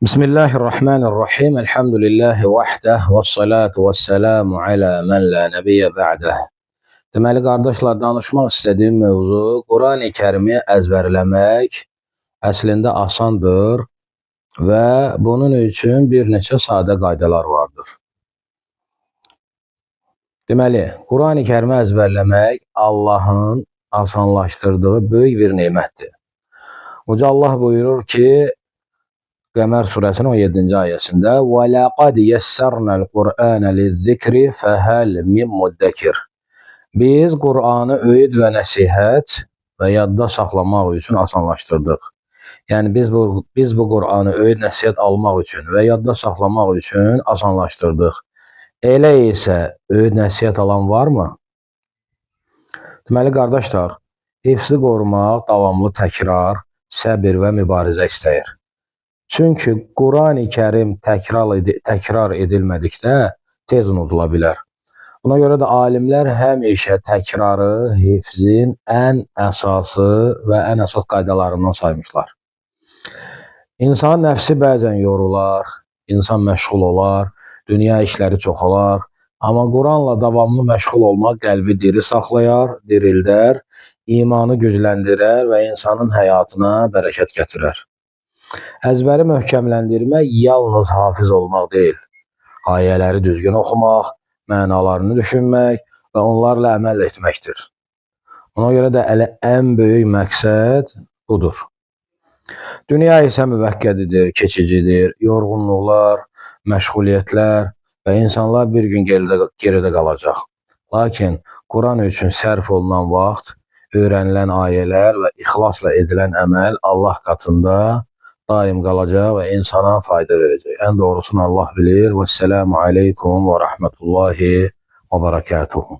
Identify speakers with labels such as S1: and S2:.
S1: Bismillahirrahmanirrahim. Elhamdülillahi vahdeh və salatu və selamu alə mən la nəbiyyə ba'deh. Deməli, qardaşlar, danışmaq istədiyim mövzu Qurani Kərimi əzbərləmək əslində asandır və bunun üçün bir neçə sadə qaydalar vardır. Deməli, Qurani Kərimi əzbərləmək Allahın asanlaşdırdığı böyük bir nemətdir. Uca Allah buyurur ki, Qəmər surəsinin 17-ci ayəsində: "Və laqad yesserna'l Qur'ana liz-zikri fəhəl min muddəkir." Biz Qur'anı öyüd və nəsihət və yadda saxlamaq üçün asanlaşdırdıq. Yəni biz bu Qur'anı öyüd nəsihət almaq üçün və yadda saxlamaq üçün asanlaşdırdıq. Elə isə öyüd nəsihət alan varmı? Deməli qardaşlar, hifzi qorumaq davamlı təkrar, səbir və mübarizə istəyir. Çünki Qurani Kərim təkrar edilmədikdə tez unudula bilər. Buna görə də alimlər həmişə təkrarı hifzin ən əsası və ən əsas qaydalarından saymışlar. İnsanın nəfsi bəzən yorular, insan məşğul olar, dünya işləri çox olar. Amma Quranla davamlı məşğul olmaq qəlbi diri saxlayar, dirildər, imanı gücləndirər və insanın həyatına bərəkət gətirər. Əzbəri möhkəmləndirmək yalnız hafiz olmaq deyil. Ayələri düzgün oxumaq, mənalarını düşünmək və onlarla əməl etməkdir. Ona görə də elə ən böyük məqsəd budur. Dünya isə müvəqqətidir, keçicidir. Yorğunluqlar, məşğuliyyətlər və insanlar bir gün geridə qalacaq. Lakin Quran üçün sərf olunan vaxt, öyrənilən ayələr və ixlasla edilən əməl Allah qatında daim qalacaq və insana fayda verəcək. Ən doğrusunu Allah bilir. Vəssalamu aleykum və rəhmətullahi və barakatuhu.